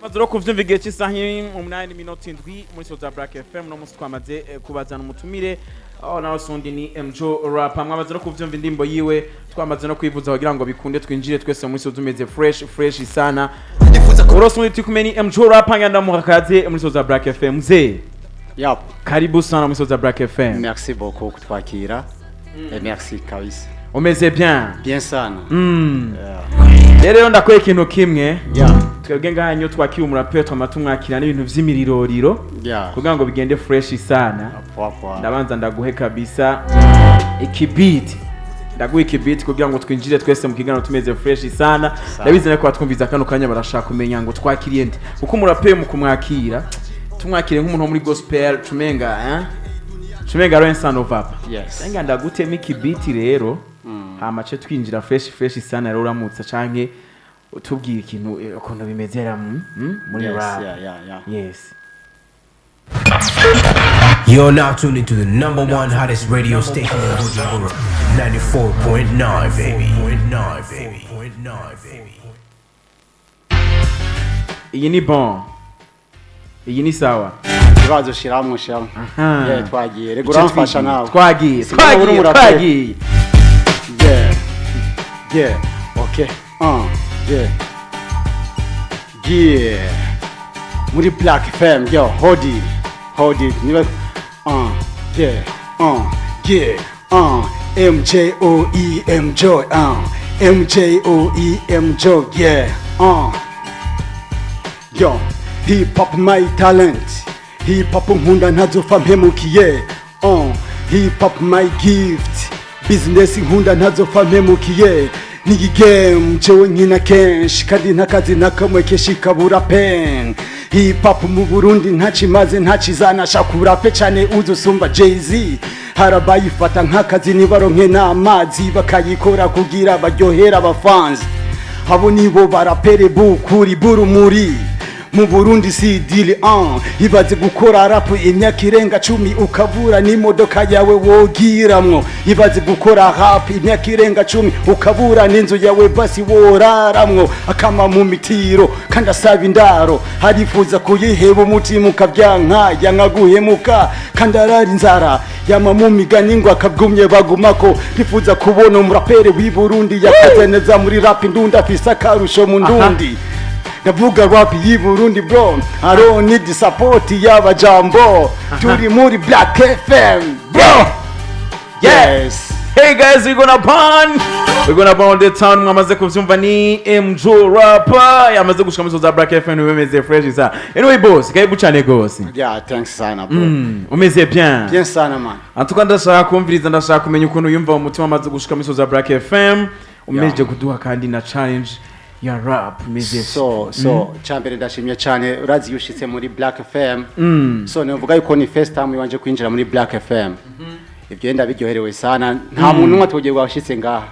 Amaze rero kuvyumva igihe cy'isaha 8:07 muri Soza Black FM. No munsi twamaze kubazana umutumire, aho nawe sundi ni Mjo Rap. Mwamaze no kuvyumva indirimbo yiwe, twamaze no kwivuza kugira ngo bikunde twinjire twese muri Soza umeze fresh fresh sana. Urose undi turi kumwe ni Mjo Rap, ngenda muhakaze muri Soza Black FM. Mzee, Yap. karibu sana muri Soza Black FM. Merci beaucoup kutwakira. Et merci kabisa. Umeze bien? Bien sana. Rero ndakwereka ikintu kimwe. Twebwe ngaha niyo twakira umuraperi, twama tumwakira n'ibintu vy'imiriroriro kugira ngo bigende fresh sana. Poa poa. Ndabanza ndaguhe kabisa ikibiti, ndaguha ikibiti kugira ngo twinjire twese mu kiganiro tumeze fresh sana. Ndabizi nako batwumviza kano kanya barashaka kumenya ngo twakiriye nde, kuko umuraperi mu kumwakira tumwakire nk'umuntu wo muri gospel, tumenga tumenga Rensa Novapa. Nga ndagutema ikibiti rero, hama ce twinjira fresh fresh sana. Rero uramutse canke utubwira ikintu ukuntu bimeze ra muri rap. Yes. You're now tuned into the number one hottest radio station in Bujumbura, 94.9, baby. 9, baby. 9, baby. Iyi ni bon, iyi ni sawa. Ikibazo shiramwo shiramwo. Aha. Yeah, twagiye. Rego uramfasha nawe. Twagiye. Sinabura Twagiye. umuraperi. Twagiye. Yeah. Yeah. Okay. Yeah. Yeah. Muri Black FM, yo, hold it. Hold it. Niba yeah. Yeah. M J O E M Joy. M J O E M Joy. Yeah. Yo, hip hop my talent. Hip hop nkunda ntazopfa mpemukiye. Hip hop my gift. Business nkunda ntazopfa mpemukiye. Nigi game jewe nkina kenshi kandi ntakazi nakamwe kenshi kabura pen. Hip hop mu Burundi ntacimaze ntacizana shakura pe cane uzusumba Jay-Z. Harabayifata nk'akazi nibaronke n'amazi bakayikora kugira baryohera abafanzi. Abo nibo barapere bukuri burumuri mu Burundi si dili 1. Ibaze gukora rap imyaka irenga 10 ukabura n'imodoka yawe wogiramwo. Ibaze gukora rap imyaka irenga 10 ukabura n'inzu yawe basi woraramwo. Akama mu mitiro kandi asaba indaro, harifuza kuyiheba umutima ukavyanka, yanka guhemuka kandi arara inzara, yama mu migani ngo akabwumye bagumako. Ndifuza kubona umurapere w'i Burundi yakoze neza muri rap ndundi, afise akarusho mu ndundi. Ndavuga rap y'i Burundi bro, I don't need the support y'abajambo. Turi muri Black FM bro. Yes. Hey guys, we gonna burn. We gonna burn the town. Mwamaze kuvyumva ni Mjo Rapper. Yamaze gushika muri za Black FM, bimeze fresh sa. Anyway boss, karibu cyane gose. Yeah, thanks sana bro. Umeze bien? Bien sana man. Antuka ndashaka kumviriza, ndashaka kumenya ukuntu yumva mu mutima amaze gushika muri za Black FM. Umeje kuduha kandi na challenge ya rap meze. So cyambere ndashimye cyane. Urazi iyo ushitse muri Black FM, so nivuga yuko ni first time iwanje kwinjira muri Black FM. Ibyo ndabiryoherewe sana. Nta muntu umwe tugiye washitse ngaha.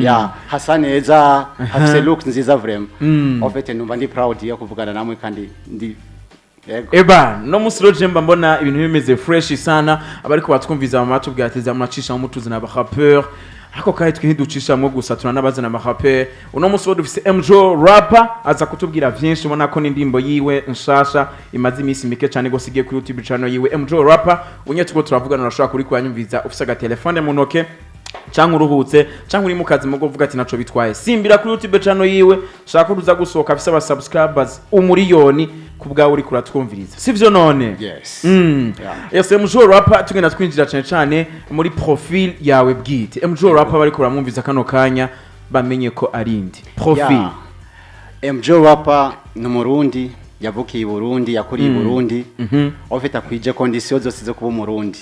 Ya, hasa neza, hafise look nziza vraiment. En fait numva ndi proud yo kuvugana namwe kandi ndi yego. Eba, no musi roje mba mbona ibintu bimeze fresh sana. Abariko batwumviza mu matubwira ati zamuracisha mutuzi na rapper, ariko kandi twe ntiducishamwo gusa, turanabazana ama rappeur. Uno musi wo dufise Mjo Rapper aza kutubwira vyinshi. Ubona ko n'indirimbo yiwe nshasha imaze iminsi mike cyane gose igiye kuri YouTube channel yiwe Mjo Rapper. Unye tuko turavugana, urashobora kuri kuyanyumviza ufise agatelefone mu ntoke canke uruhutse canke uri mu kazi, mugo uvuga ati naco bitwaye, simbira kuri YouTube channel yiwe. Shaka uruza gusohoka afise aba subscribers 1 miliyoni ku bwawe uri kuratwumviriza, sivyo none? Yes. Yeah. Yes, Mjo Rapper, tugenda twinjira cyane cyane muri profile yawe bwite. Mjo Rapper, bariko baramwumviza kano kanya bamenye ko ari indi profile. Yeah. MJ Rapper ni umurundi yavukiye i Burundi, yakuriye i Burundi. En fait akwije condition zose zo kuba umurundi.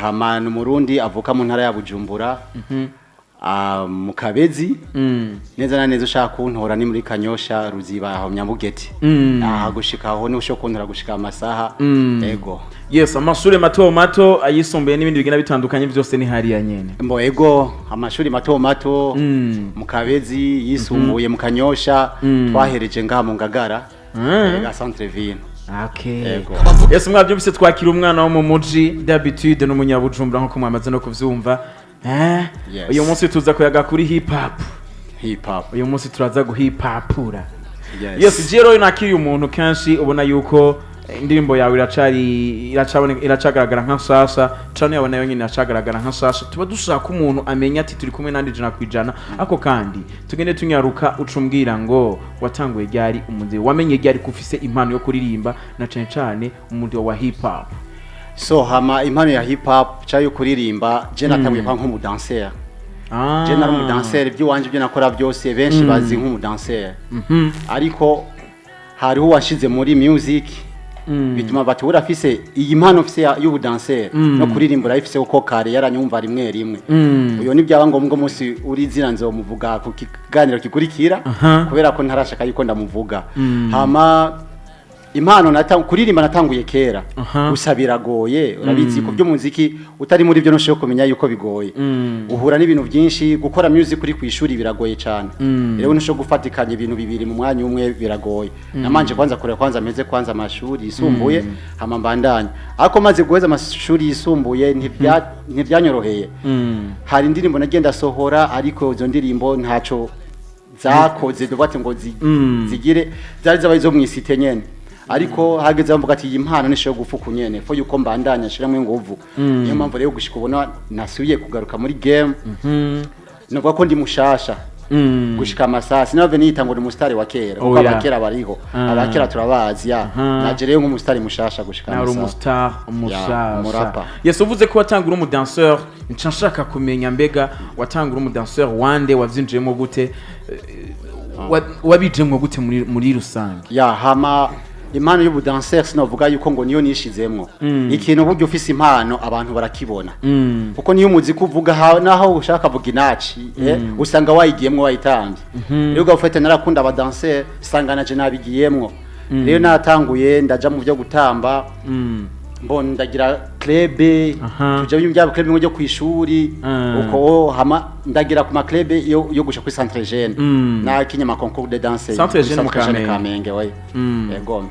Hama ni umurundi avuka mu ntara ya Bujumbura. Ah, mu Kabezi. Neza na neza ushaka kuntora ni muri Kanyosha, Ruziba, aho Nyamugete. Aha gushika aho ni ushobora kuntora gushika amasaha. Ego. Yes, amashure mato mato, ayisumbuye n'ibindi bigenda bitandukanye byose ni hariya nyene? Mbo ego, amashuri mato mato mu Kabezi, yisumbuye mu Kanyosha, twahereje ngaha mu Ngagara. Ega centre ville. Okay. Ego. Yes, mwabyumvise, twakira umwana wo mu muji d'habitude n'umunyabujumbura nkuko mwamaze no kuvyumva. Yes. Uyu munsi tuza kuyaga kuri hip hop. Hip hop. Uyu munsi turaza guhipapura. Yes. Yes, rero nakiriye umuntu kenshi ubona yuko indirimbo yawe iracari, iracaboneka, iracagaragara nka nshasha cane, yawe nayo nyine iracagaragara nka nshasha. Tuba dushaka umuntu amenya ati turi kumwe nandi 100%. Ako kandi tugende tunyaruka, ucumbwira ngo watanguye ryari umuziki, wamenye ryari ko ufise impano yo kuririmba, na cane cane umuziki wa hip hop? So hama impano ya hip hop cyangwa yo kuririmba, je natanguye kwa nk'umudanseur. Je nari umudanseur, iby'iwanje ibyo nakora byose benshi bazi nk'umudanseur, ariko hariho uwashize muri music, bituma bati urafise iyi mpano ufise y'ubudanseur no kuririmba urayifise, kuko kare yaranyumva rimwe rimwe. Uyo nibyaba ngombwa umunsi uri izina nzomuvuga ku kiganiro kikurikira, kubera ko ntarashaka yuko ndamuvuga. Hama impano kuririmba natanguye kera, gusa biragoye. Urabizi ko by'umuziki utari muri byo ntushobora kumenya yuko bigoye, uhura n'ibintu byinshi. Gukora music uri ku ishuri biragoye cyane, rero ntushobora gufatikanya ibintu bibiri mu mwanya umwe, biragoye. Namanje kwanza kureba kwanza meze kwanza amashuri yisumbuye, hama mbandanya. Ariko maze guheza amashuri yisumbuye ntibyanyoroheye. Hari indirimbo nagenda sohora, ariko izo ndirimbo ntaco zakoze dubate ngo zigire, zari zabaye zo mw'isite nyene. Ariko hageze bamvuga ati iyi mpano nishoyo gufuka nyene, faut yuko mbandanya nshiramo inguvu. Niyo mpamvu rero gushika ubona nasubiye kugaruka muri game, novuga ko ndi mushasha gushika amasaha. Sinave niyita ngo ni umusitari wa kera, kuko abakera bariho, abakera turabazi ya. Naje rero nk'umusitari mushasha gushika Nawe uri amasaha. umustar mushasha. Umurapa. Yes, uvuze ko watanga uri umudanseur, nca nshaka kumenya mbega watanga uri umudanseur wande, wavyinjiyemo gute? Wabijemwo gute muri rusange? Ya, hama impano y'ubudanseur sinovuga yuko ngo niyo nishizemwo. Ikintu buryo ufise impano abantu barakibona, kuko niyo umuziki uvuga naho ushaka vuga inaci, usanga wayigiyemwo wayitambye. Rero ugafata narakunda abadanseur, usanga naje nabigiyemwo. Rero natanguye ndaja mu byo gutamba, mbona ndagira club, tuja mu bya club byo kwishuri, uko hama ndagira ku ma club yo gusha kuri centre jeune, nakinye ma concours de danse. Centre kuri Jeune mu Centre Jeune Kamenge. Kamenge, we yegome,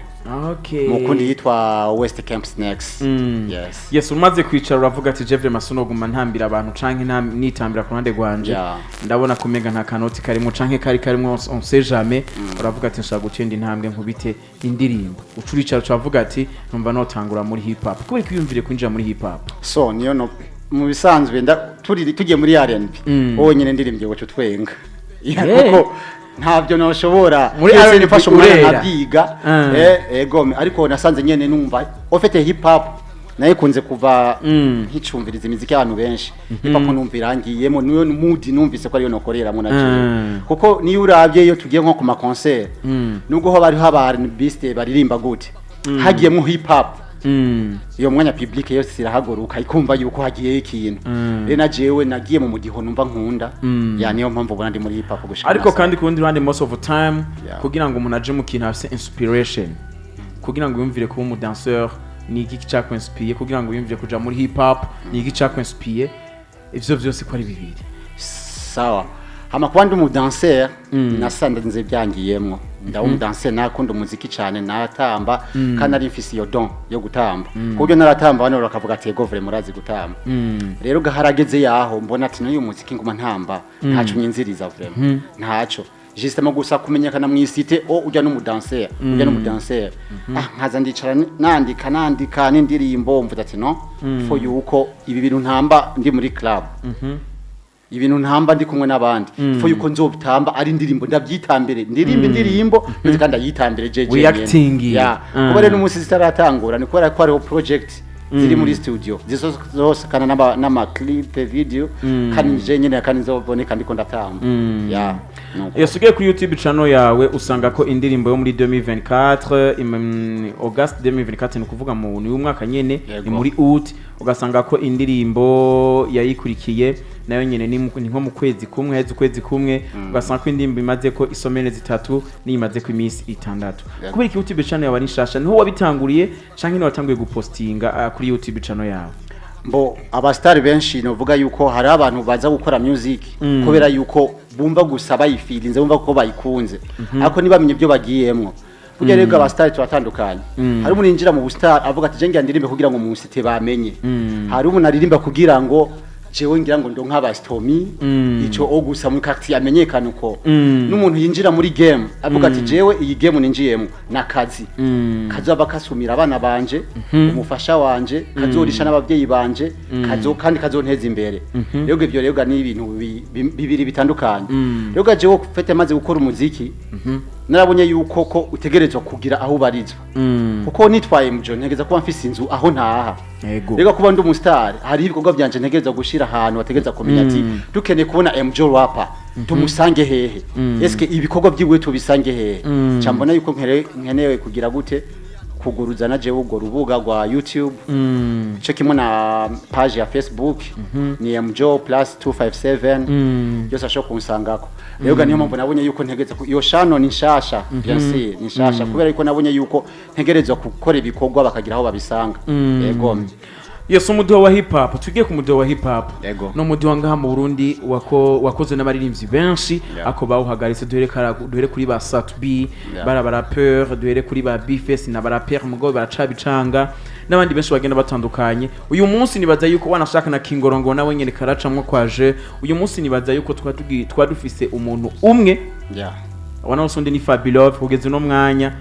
mukundi yitwa West Camp Snacks. Yes. Yes, umaze kwicara uravuga ati Jeffrey Masuno guma ntambira abantu canke nitambira ku ruhande rwanje, ndabona kumenga nta kanoti karimo canke kari karimo, on sait jamais. Uravuga ati nshaka gutsinda intambwe nkubite indirimbo. Uca uricara uravuga ati numva notangura muri hip hop. Kubera ko wiyumvire kwinjira muri hip hop? So niyo no mu bisanzwe turi tugiye muri R&B, wowe nyine ndirimbye wacu twenga. Kuko ntabyo noshobora. Muri Yose R&B nifashe umwanya urera. nkabyiga. Ego, ariko nasanze nyene numva au fait hip hop nayikunze kuva nkicumviriza imiziki y'abantu benshi. Hip hop numva irangiyemo, niyo mood numvise ko ariyo nokoreramo na jewe, kuko niyo uravye iyo tugiye nko ku ma concert, nubwo ho bariho aba R&Biste baririmba gute, hagiyemo hip hop, iyo mwanya public yose irahaguruka ikumva yuko hagiyeyo ikintu. Rero na jewe nagiye mu mudiho numva nkunda, ya, niyo mpamvu ubona ndi muri hip hop gushika Ariko amasaha. kandi ku rundi ruhande, most of the time, kugira ngo umuntu aje mu kintu afise inspiration, kugira ngo yumvire kuba umudanseur ni iki cyakwinspiye, kugira ngo yumvire kuja muri hip hop ni iki cyakwinspiye, ivyo vyose ko ari bibiri? Sawa, hama kuba ndi umudanseur nasanze byangiyemwo. Ndaba umudanseur, nakunda umuziki cyane, natamba kandi nari mfise iyo don yo gutamba, ku buryo naratamba bano bakavuga ati ego vrai murazi gutamba. Rero gaharageze yaho mbona ati n'uyu muziki nguma ntamba ntaco nyinziriza, vraiment ntaco, justement gusa kumenyekana mu isite o ujya n'umudanseur, ujya n'umudanseur. Nkaza ndicara nandika n'indirimbo, mvuga ati no faut yuko ibi bintu ntamba ndi muri club, ibintu ntamba ndi kumwe n'abandi, faut yuko nzobitamba ari indirimbo, ndabyitambire, ndirimba indirimbo ndetse kandi ayitambire jeje. Reacting. Ya. Kuba rero umunsi zitaratangura ni kubera ko hariho project ziri muri studio zizosohokana n'ama clip video, kandi je nyene kandi nzoboneka ndiko ndatamba, ya, nuko. Yes, ugiye kuri YouTube channel yawe usanga ko indirimbo yo muri 2024, August 2024, ni ukuvuga mu ni umwaka nyene, ni muri août, ugasanga ko indirimbo yayikurikiye nayo nyene ni nko mu kwezi kumwe, heze ukwezi kumwe, ugasanga ko indirimbo imaze ko isomene 3 niyimaze ko iminsi 6. Kubera iki YouTube channel yawe ari nshasha? Niho wabitanguriye canke niho watanguye gupostinga kuri YouTube channel yawe? Mbo abastari benshi novuga yuko hari abantu baza gukora music kubera yuko bumva gusa bayifilinze, bumva ko bayikunze, ariko ntibamenye ibyo bagiyemwo. Burya rero abastari turatandukanye. Hari umuntu yinjira mu bustar avuga ati je ngira ndirimbe kugira ngo mu site bamenye, hari umuntu aririmba kugira ngo Jewe ngira ngo ndonka abasitomi ico o gusa mu quartier amenyekana uko n'umuntu yinjira muri game avuga ati: "Jewe iyi game ninjiyemo nakazi kazoba kasumira abana banje, umufasha wanje, kazorisha n'abavyeyi banje, kazo kandi kazonteza imbere." Rero ivyo rero ni ibintu bibiri bitandukanye. Rero jewe fete maze gukora umuziki, narabonye yuko ko utegerezwa kugira aho ubarizwa, kuko nitwaye mujo ntegeza kuba mfise inzu aho ntaha. Rero kuba ndi umustar, hari ibikorwa byanje ntegereza gushira ahantu bategereza kumenya ati: "Dukeneye kubona MJ rapper, tumusange hehe? Eske ibikorwa byiwe tubisange hehe?" Ca mbona yuko nkenewe kugira gute, kuguruza na jewe urwo rubuga rwa YouTube, cyo kimwe na page ya Facebook ni MJO plus 257, byose ashobora kunsangako. Rero ga niyo mpamvu nabonye yuko ntegereza iyo channel ni nshasha, bien sûr ni nshasha, kubera yuko nabonye yuko ntegerezwa gukora ibikorwa bakagira aho babisanga. Yego. Yes, umudiho wa hip hop, tugiye ku mudiho wa hip hop. Yego. No mudiho ngaha mu Burundi wakozwe n'abaririmbyi benshi, ako bawuhagaritse. Duhere kuri ba Sat B, bara ba rappeur, duhere kuri ba Bface na ba rappeur mugo baracabicanga n'abandi benshi bagenda batandukanye. Uyu munsi nibaza yuko wanashaka na Kingorongo nawe nyene karacamwo kwaje. Uyu munsi nibaza yuko twa dufise umuntu umwe wana wose, undi ni Fabilove. Kugeza uno mwanya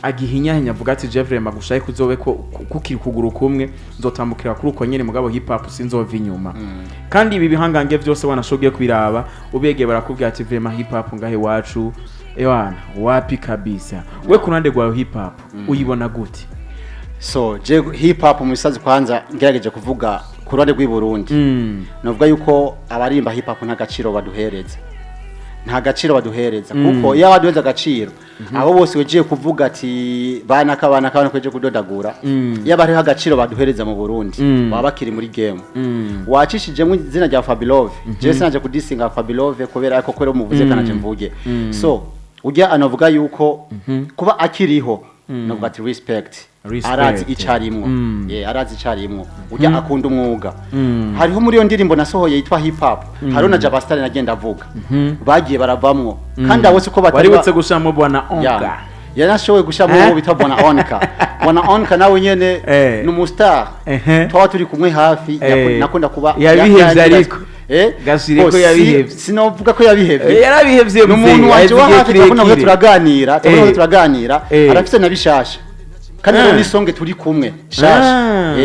agihinyahinya avuga ati: "Jeffrey magushaye kuzobe ko kukiri kuguru kumwe nzotambukira kuri uko nyene, mugabo hip hop sinzova inyuma." Kandi ibi bihangange byose wanashoboye kubiraba, ubegeye barakubwira ati: "Vraiment hip hop ngahe wacu ewana wapi kabisa." We ku ruhande rwawe hip hop uyibona gute? So je hip hop mu bisazi, kwanza ngerageje kuvuga ku ruhande rw'i Burundi, novuga yuko abarimba hip hop nta gaciro baduhereza, nta gaciro baduhereza, kuko iyo baduhereza agaciro, abo bose wegiye kuvuga ati banaka banaka banaka weje kudodagura, iyo bariho agaciro baduhereza mu Burundi, baba bakiri muri game. Wacishijemo izina rya Fabilove, je sinaje kudisinga Fabilove kubera ko kubera umuvuze kanaje mvuge. So ujya anavuga yuko kuba akiriho, novuga ati respect. Respect. Arazi icarimwo. Yeah, arazi icarimwo. Ujya akunda umwuga. Hariho muri iyo ndirimbo nasohoye yitwa hip hop, hariho na Jabastar nagenda avuga bagiye baravamwo, kandi abo siko batari Waributse gushiramo bwana Onka. Yanashoboye gushiramo Eh? uwo bita Bwana Onka. Bwana Onka nawe nyene ni umustar, twaba turi kumwe hafi, nakunda kuba Yabihevye ariko. Gashire ko yabihevye. Sinovuga ko yabihevye. Yarabihevye. Ni umuntu mzee, wanje wa aheze hafi, igihe twakunda kuba kirekire. turaganira, twakunda turaganira. Arafise na bishasha kandi rero ni songe turi kumwe shasha.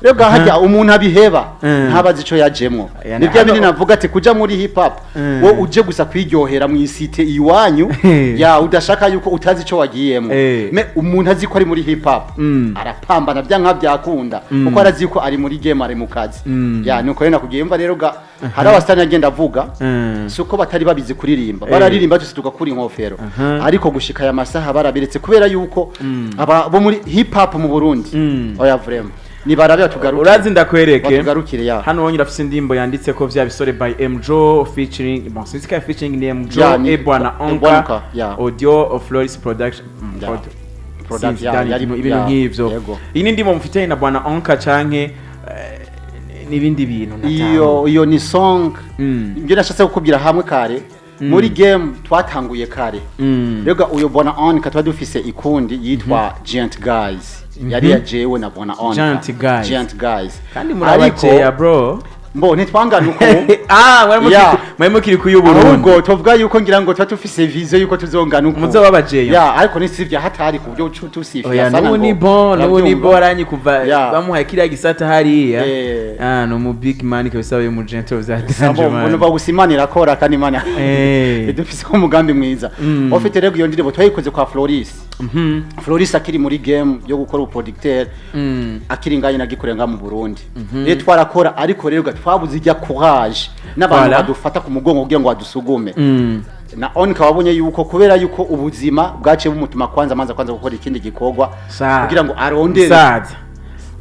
Rero hajya umuntu abiheba ntabazi ico yajemwo. Ni bya bindi navuga ati kuja muri hip hop, wo uje gusa kwiryohera mu isite iwanyu, ya udashaka yuko utazi ico wagiyemo. Mais umuntu azi ko ari muri hip hop arapambana byanka byakunda, kuko arazi ko ari muri game, ari mu kazi. Ya nuko rero nakugiye mva rero ga hari abasitani agenda avuga, si uko batari babizi kuririmba, bararirimba twese tugakura inkofero, ariko gushika aya masaha barabiretse kubera yuko aba bo muri hip hop mu Burundi, oya, vraiment nibarabe batugarukire. Urazi ndakwereke. Batugarukire ya. Hano wonyine afise indirimbo yanditse ko vya bisore by Mjo featuring, bon, sinzi ko featuring ni Mjo Ya, ni e bwana e Bwana Onka, Onka, ya. audio of Floris Production. Ya. Product, Sinzi, ya, Dani, ibintu nk'ivyo. Yego. Iyi ni indirimbo mufitanye na bwana Onka canke n'ibindi bintu natanga? Iyo ni song. Ibyo nashatse kukubwira hamwe kare, muri game twatanguye kare. Rega uyo Bwana Onka tuba dufise ikundi yitwa Giant Guys, yari ya jewe na Bwana Onka. Giant Guys. Giant Guys. Kandi murabakeya bro. Mbo ntitwangana uko. Ah, mwari mwari mukiri ku y'Uburundi. Ahubwo tuvuga yuko ngira ngo tuba tufise vision yuko tuzongana uko. Muzoba abajeya. Ya, ariko ni sivya hatari ku buryo tusifia Oya, sana n'ubu ngo ni bon, n'ubu ni urabyumva. bon aranyi kuva bamuhaye kiriya gisata hariya. Ah, ni umu big man kabisa, we mu gentle vya danger man. Mbona gusa Imana irakora kandi Imana idufise ko umugambi mwiza. Ufite rero iyo ndirimbo twayikoze kwa Floris. Floris akiri muri game yo gukora uproducteur, akiri ngaye nagikorera nga mu Burundi. Rero twarakora, ariko rero twabuze ijya courage n'abantu badufata ku mugongo kugira ngo badusugume. Na Onka wabonye yuko kubera yuko ubuzima bwaciye bumutuma kwanza amanza kwanza gukora ikindi gikorwa kugira ngo arondere. Musaza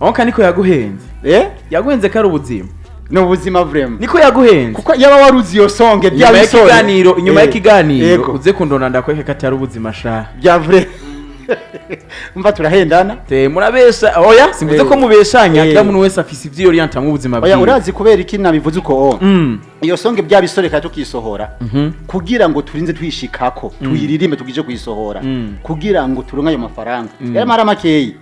Onka niko yaguhenze. Eh. Yaguhenze ko ari ubuzima. Ni ubuzima vraiment. Niko yaguhenze. Kuko yaba waruzi iyo songe bya Inyuma bisore. y'ikiganiro, inyuma y'ikiganiro uze kundonda ndakwereka ko atari ubuzima sha. Bya vrai, umva turahendana. Te murabesha. Oya, simvuze ko mubeshanya. Kila muntu wese afise ivyo orienta mu buzima Oya, bwiwe. urazi kubera iki nabivuze uko? Iyo songe bya bisore kandi tukisohora kugira ngo turinze twishikako tuyiririmbe tugije kuyisohora kugira ngo turonke ayo mafaranga yari mara makeyi.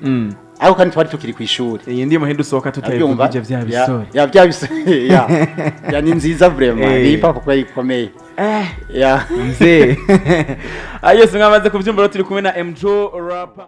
Ariko kandi twari tukiri ku ishuri. Iyi ndi muhindu usohoka Abyumva? tutayivugije vya bisore. Ya, bya bisore, ya, ni nziza vraiment. Ni hip hop kuko ikomeye. Ya. Mzee. Ah, yes, mwamaze kuvyumva rero, turi kumwe na Mjo Rapper.